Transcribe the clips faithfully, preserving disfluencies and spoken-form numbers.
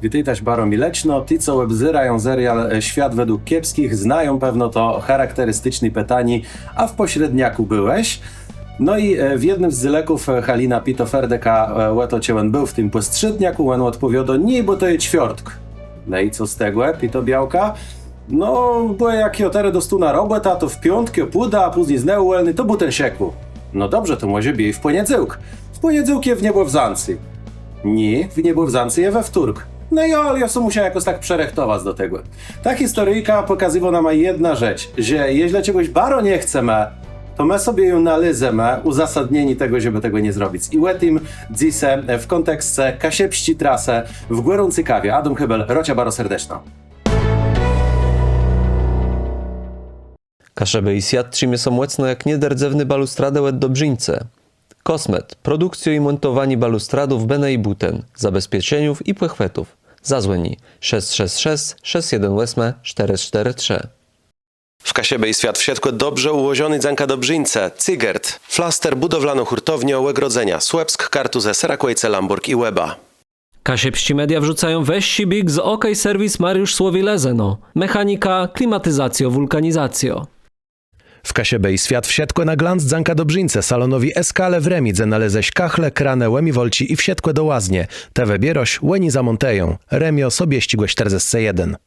Witôjtaż baro mileczno. Ti, co òbzérają serial, e, Świat według Kiepskich, znają pewno to charakteristiczné pitanié: „A w pośredniaku byłeś?” No i, e, w jednym z dzélëków, e, Halina pitô Ferdeka, e, ò to, czë òn béł w tim pòstrzédniakù, òn òdpòwiôdô: „Nié, bò to je czwiôrtk”. No i co z tegò, pitô białka? „No, bò jak jô terô dostónã robòtã, to w piątk jô pùdã, a pózni znowù wòlny, to bùten szëkù”. „No dobrze, to mòże bë w pòniedzôłk”. „W pòniedzôłk je Wniebòwzãcé”. „Nié, Wniebòwzãcé je we wtórk”. No jo, ale jô sã mùszôł jakòs tak przërëchtowac do tegò. Ta historijka pòkazywô nama jedną rzecz, że jeżlë czegòs baro nie chcemë, to më sobie ju nalézemë ùzasadnienié tegò, żebë tegò nie zrobic. I ò tim dzysô w kònteksce Kaszëbsczi Trasë w Gòrący Kawie. Adóm Hébel, rôczã baro serdeczno. Kaszëbë i swiat trzimie sã mòcno jak nierdzewné balustradë òd Dobrzińce Kosmet. Produkcjô i mòntowanié balustradów bënë i bùten, zabezpieczeniów i pòchwëtów. Zazwòni: szesc szesc szesc, szesc jeden òsmë, sztërë sztërë trzë. W Kaszëbë i swiat wszëtkò dobrze ùłożoné dzãka Dobrzińce Cygert. Flaster, bùdowlanô hùrtowniô, ògrodzenia. Słëpsk, Kartuzë, Serakòjce, Lãbòrg i Łeba. Kaszëbsczé media wrzucają wëższi bieg z OK Serwis Mariusz Słowi, Lëzëno. Mechanika, klimatizacjô, wùlkanizacjô. W Kaszëbë i swiat wszëtkò na glanc dzãka Dobrzińce, salonowi Eskale w Rëmi, dze nalézesz kachle, kranë, ùmiwalczi i wszëtkò do łaznie. Të wëbiérôsz, òni zamòntëją. Rëmiô, Sobiesczégò sztërdzescë jeden.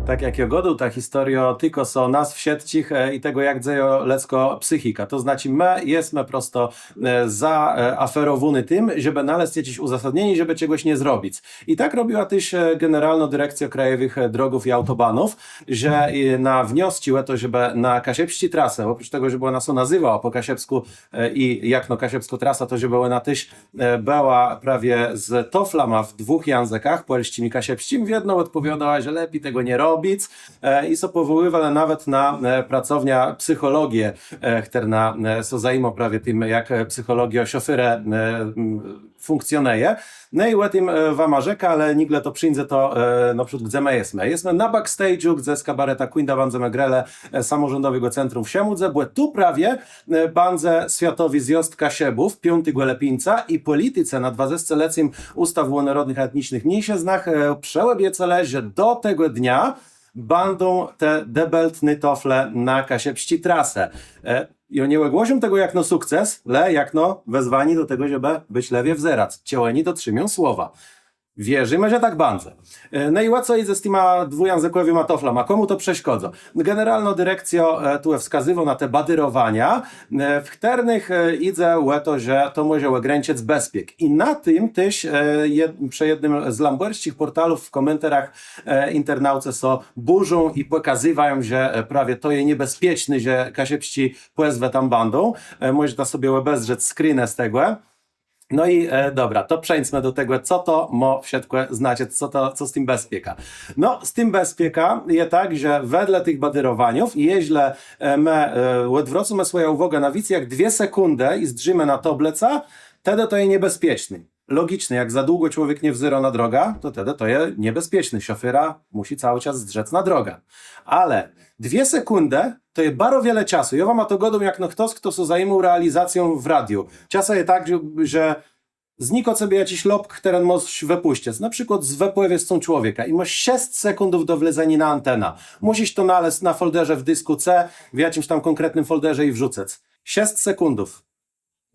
Tak jak jô gôdôł, ta historiô tikô sã nas wszëtczich, e, i tegò, jak dzejô lëdzkô psychika. To znaczi, më jesmë prosto, e, za, e, aferowóny tim, żebë nalezc jaczés ùzasadnienié, żebë czegòs nie zrobic. I tak robiła téż, e, Generalnô Direkcjô Krajowëch, e, Drogów i Autobanów, że, e, na wniosczi ò to, żebë na Kaszëbsczi Trasë, òprócz tegò, żebë òna sã nazéwała pò kaszëbskù, e, i jakno Kaszëbskô Trasa, to żebë òna téż, e, bëła prawie z tôflama w dwùch jãzëkach, pòlsczim i kaszëbsczim, wiedno òdpòwiôdała, że lepi tegò nie robic, e, i sã pòwòłiwała nawet na, e, pracowniã psychòlogii, e, chtërna, e, sã zajimô prawie tim, jak, e, psychòlogiô szoférë, e, m, fùnkcjonëje. No i ò tim, e, wama rzekã, ale nigle to przińdze, to, e, nôprzód, gdze më jesmë. Jesmë na backstage'u, gdze z kabaretã Kùńda bãdzemë grelë, e, Samòrządowégò Centrum w Szemùdze, bò tu prawie, e, bãdze Swiatowi Zjôzd Kaszëbów, piątégò lëpińca, i pòliticë na dwadzescelecym ùstawë ò nôrodnëch a etnicznëch miészëznach, e, przëòbiecelë, że do tegò dnia bãdą te dëbeltné tôfle na Kaszëbsczi Trasë. E, jô nie ògłôszóm tegò jakno sukces, le jakno wezwanié do tegò, żebë bëlnie wzerac, czë òni dotrzimią słowa. Wierzimë, że tak bãdze. E, no i ò co jidze z tima dwùjãzëkòwima tôflama? Kòmù to przeszkôdzô? Generalnô Direkcjô, e, tu wskazywô na te badérowania, e, w chtërnëch, e, jidze ò to, że to mòże ògrańczëc bezpiek. I na tim téż, e, jed-, przë jednym z lãbòrsczich pòrtalów w kòmentarach, e, internaucë sã bùrzą i pòkazywają, że, e, prawie to je niebezpieczné, że kaszëbsczé pòzwë tam bãdą. E, mòżeta sobie òbezdrzec screenë z tegò. No i, e, dobra, to przeńdzmë do tegò, co to mô wszëtkò znaczëc, co to, co z tim bezpiekã. No, z tim bezpiekã je tak, że wedle tëch badérowaniów, jeżlë, e, më, e, òdwrócymë swòjã ùwôgã na wicy jak dwie sekùndë i zdrzimë na tôblëcã, tedë to je niebezpieczné. Logiczné, jak za długò człowiek nie wzérô na drogã, to tedë to je niebezpieczné. Szoféra mùszi całi czas zdrzec na drogã. Ale dwie sekùndë to je baro wiele czasu. Jô wama to gôdóm jakno chtos, chto sã zajimôł realizacją w radiu. Czasã je tak, że, że znikô cebie jaczis lopk, chtëren môsz wëpùscëc, na przikłôd z wëpòwiescą człowieka, i môsz szesc sekùndów do wlezeniô na antenã. Mùszisz to nalezc na fòlderze w diskù C, w jaczims tam kònkretnym fòlderze i wrzucëc. Szesc sekùndów.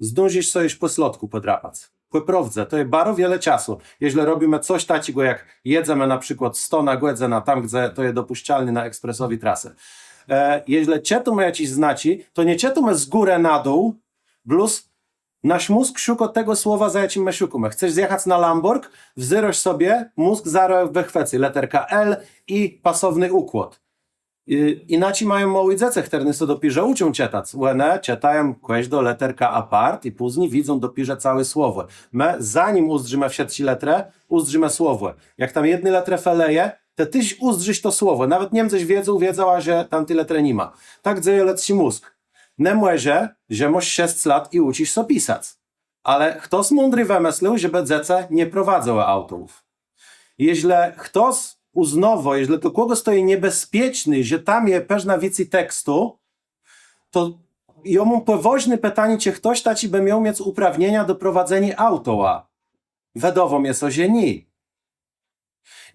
Zdążisz sã jesz pò slôdkù pòdrapac. Pò prôwdze, to je baro wiele czasu. Jeżlë robimë cos taczégò, jak jedzemë na przikłôd sto na gòdzënã, tam, gdze to je dopùszczalné na ekspresowi trasë. E, jeżlë czëtómë jaczés znaczi, to nie czëtómë z górë na dół, blós nasz mózg szukô tegò słowa, za jaczim më szukómë. Chcesz zjachac na Lãbòrg, wzérôsz sobie, mózg zarô wëchwëcy lëterkã L i pasowny ùkłôd. I, jinaczi mają môłé dzecë, chtërne sã dopiérze ùczą czëtac. Òne czëtają kòżdą lëterkã apart i pózni widzą dopiérze całé słowò. Më, zanim ùzdrzimë wszëtczé lëtrë, ùzdrzimë słowò. Jak tam jedny lëtrë felëje, të téż ùzdrzisz to słowò. Nawet nie mdzesz wiedzôł, wiedzała, że tam ti lëtrë ni ma. Tak dzejô lëdzczi mózg. Nie mòże, że môsz szesc lat i ùczisz sã pisac. Ale chtos mądri wëmëslił, żebë dzecë nie prowadzëłë autołów. Jeżlë chtos ùznôwô, jeżlë dlô kògòs to je niebezpieczné, że tam je përznã wicy tekstu, to jô móm pòwôżné pitanié, czë chtos taczi bë miôł miec ùprawnienia do prowadzeniô autoła. Wëdôwô mie sã, że nié.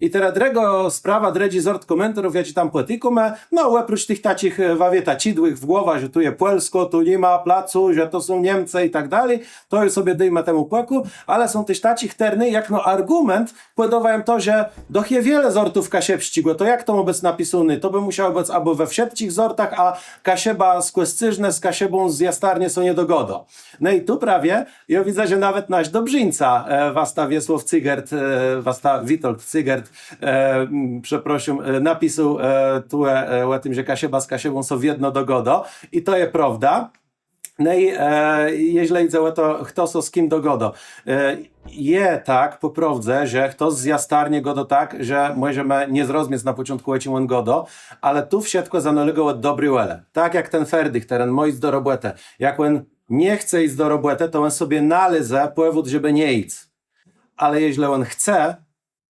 I terô drëgô sprawa, drëdżi zort kòmentarów, jaczi tam pòtikómë, no, òprócz tëch taczich, e, wa wiéta, czidłëch w głowã, że tu je Pòlskô, tu ni ma placu, że to są Niemcë i tak dali, to ju sobie dôjmë temù pòkù, ale są téż taczi, chtërny jakno argùment pòdôwają to, że doch je wiele zortów kaszëbsczégò, to jak to mô bëc napisóné? To bë mùszało bëc abò we wszëtczich zortach, a Kaszëba z Kòscérznë z Kaszëbą z Jastarnie sã nie dogôdô. No i tu prawie jô widzã, że nawet nasz dobrzińca, e, wasta Wiesłôw Cygert, e, wasta Witold Cygert, e, mm, przeprôszóm, e, napisôł, e, tu, e, ò tim, że Kaszëba z Kaszëbą sã wiedno dogôdô. I to je prôwda. No i, e, jeżlë jidze ò to, chto sã z kim dogôdô. E, je tak pò prôwdze, że chtos z Jastarnie gôdô tak, że mòżemë nie zrozmiec na pòczątkù, ò czim òn gôdô, ale tu wszëtkò zanôlégô òd dobri wòlë. Tak jak ten Ferdich, chtëren mô jic do robòtë. Jak òn nie chce jic do robòtë, to òn sobie nalézë pòwód, żebë nie jic. Ale jeżlë òn chce,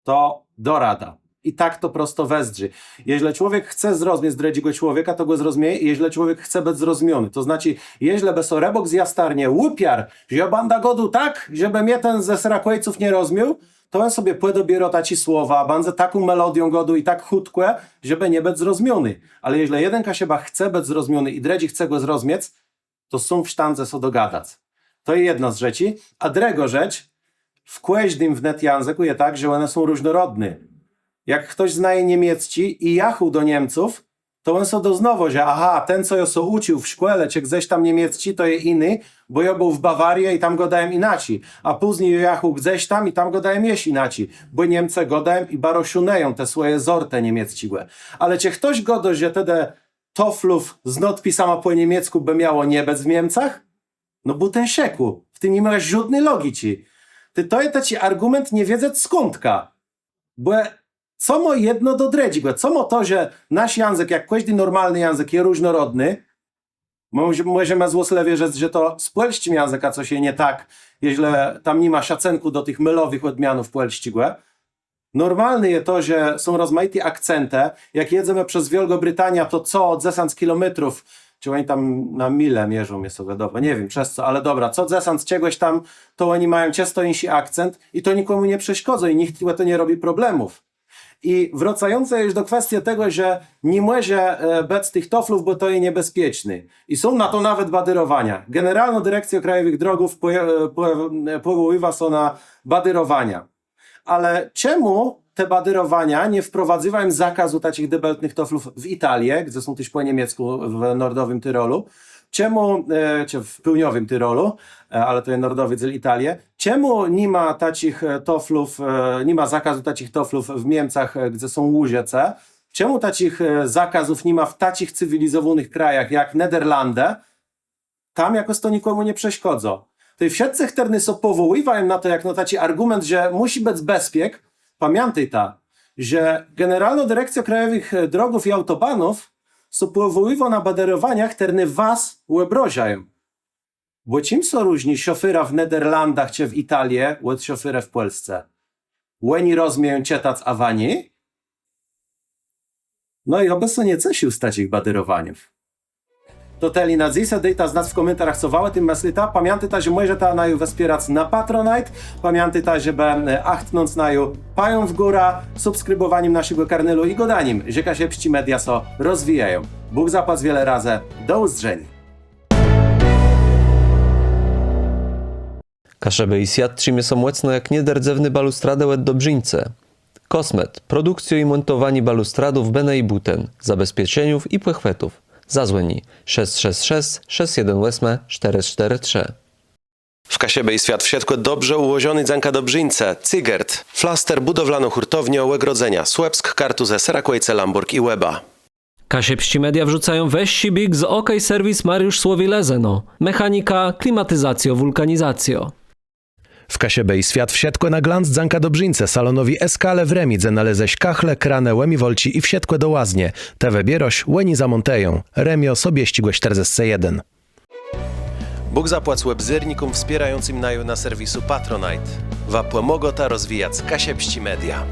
to dô radã. I tak to prosto wëzdrzi. Jeżlë człowiek chce zrozmiec drëdżégò człowieka, to gò zrozmieje, jeżlë człowiek chce bëc zrozmióny. To znaczi, jeżlë bë so rëbôk z Jastarnie ùpiarł, że jô bãdã gôdôł tak, żebë mie ten ze Serakòjców nie rozmiôł, to òn sobie pòdobiérô taczé słowa, bãdze taką melodią gôdôł i tak chùtkò, żebë nie bëc zrozmióny. Ale jeżlë jeden Kaszëba chce bëc zrozmióny i drëdżi chce gò zrozmiec, to są w sztãdze sã dogadac. To je jedna z rzeczi. A drëgô rzecz, w kòżdim wnet jãzëkù je tak, że òne są różnorodné. Jak chtos znaje niemiecczi i jachôł do Niemców, to òn sã doznôwô, że aha, ten, co jô sã ùcził w szkòle, czë gdzes tam niemiecczi, to je jiny, bò jô béł w Bawarie i tam gôdają jinaczi. A pózni jô jachôł gdzes tam i tam gôdają jesz jinaczi. Bò Niemcë gôdają i baro szónëją te swòje zortë niemiecczégò. Ale czë chtos gôdô, że tedë tôflów z nôdpisama pò niemieckù bë miało nie bëc w Niemcach? No bò ten szëkù, w tim ni ma żódny logiczi. Të, to je taczi argùment nie wiedzec skądka. Bò co mô jedno do drëdżégò? Co mô to, że nasz jãzëk, jak kòżdi normalny jãzëk, je różnorodny? Mòże, mòżemë złoslëwie rzec, że to z pòlsczim jãzëkã cos je nie tak, jeżlë tam ni ma szacënkù do tëch môlowëch òdmianów pòlsczégò. Normalné je to, że są rozmajité akcentë. Jak jedzemë przez Wiôlgą Britaniã, to co dzesãc kilométrów, czë òni tam na mile mierzą, je so wiadomò, nie wiém przez co, ale dobra, co dzesãc czegòs tam, to òni mają czësto jinszi akcent i to nikòmù nie przeszkôdzô i nicht ò to nie robi problemów. I wracającë ju do kwestie tegò, że ni mòże, e, bëc tëch tôflów, bò to je niebezpieczné. I są na to nawet badérowania. Generalnô Direkcjô Krajowëch Drogów pò-, e, pò-, e, pòwòłiwa sã na badérowania. Ale czemù te badérowania nie wprowadzywają zakazu taczich dëbeltnëch tôflów w Italie, gdze są téż pò niemieckù w nordowim Tirolu? Czemù, e, czë w pôłniowim Tirolu, e, ale to je nordowi dzél Italie. Czemù ni ma taczich, e, tôflów, e, ni ma zakazu taczich tôflów w Niemcach, e, gdze są łużëce? Czemù taczich, e, zakazów ni ma w taczich cywilizowónëch krajach jak Nederlandë? Tam jakòs to nikòmù nie przeszkôdzô. Tej wszëtcë, chtërny sã pòwòłiwają na to, jak na taczi argùment, że mùszi bëc bezpiek, pamiãtôjta, że Generalnô Direkcjô Krajowëch Drogów i Autobanów sã pòwòłiwô na badérowania, chtërne was òbrôżają. Bò czim sã różni szoféra w Nederlandach czë w Italie òd szoférë w Pòlsce? Òni rozmieją czëtac, a wa nié? No i jô bë sã nie cesził z taczich badérowaniów. To tëli na dzysô, dôjta znac w kòmentarach, co wa ò tim mëslita. Pamiãtôjta, że mòżeta naju wëspierac na Patronite. Pamiãtôjta, żebë, e, achtnąc naju pają w górã, subskribòwanim naszégò kanalu i gôdanim, że kaszëbsczé media sã rozwijają. Bóg zapłac wiele razy. Do ùzdrzeniô. Kaszëbë i swiat trzimie sã mòcno jak nierdzewné balustradë òd dobrzińcë Kosmet. Produkcjô i mòntowanié balustradów bënë i bùten, zabezpieczeniów i pòchwëtów. Zazwòni: szesc szesc szesc, szesc jeden òsmë, sztërë sztërë trzë. W Kaszëbë i swiat wszëtkò dobrze ùłożoné dzãka dobrzińcë Cygert. Flaster, bùdowlanô hùrtowniô, ògrodzenia. Słëpsk, Kartuzë, Serakòjce, Lãbòrg i Łeba. Kaszëbsczé media wrzucają wëższi biég z OK Serwis Mariusz Słowi, Lëzëno. Mechanika, klimatizacjô, wùlkanizacjô. W Kaszëbë i swiat wszëtkò na glanc dzãka dobrzińcë, salonowi Eskale w Rëmi, dze nalézesz kachle, kranë, ùmiwalczi i wszëtkò do łaznie. Të wëbiérôsz, òni zamòntëją. Rëmiô, Sobiesczégò sztërdzescë jeden. Bóg zapłac òbzérnikóm wspiérającym naju na serwisu Patronite. Wa pòmôgôta rozwijac kaszëbsczé media.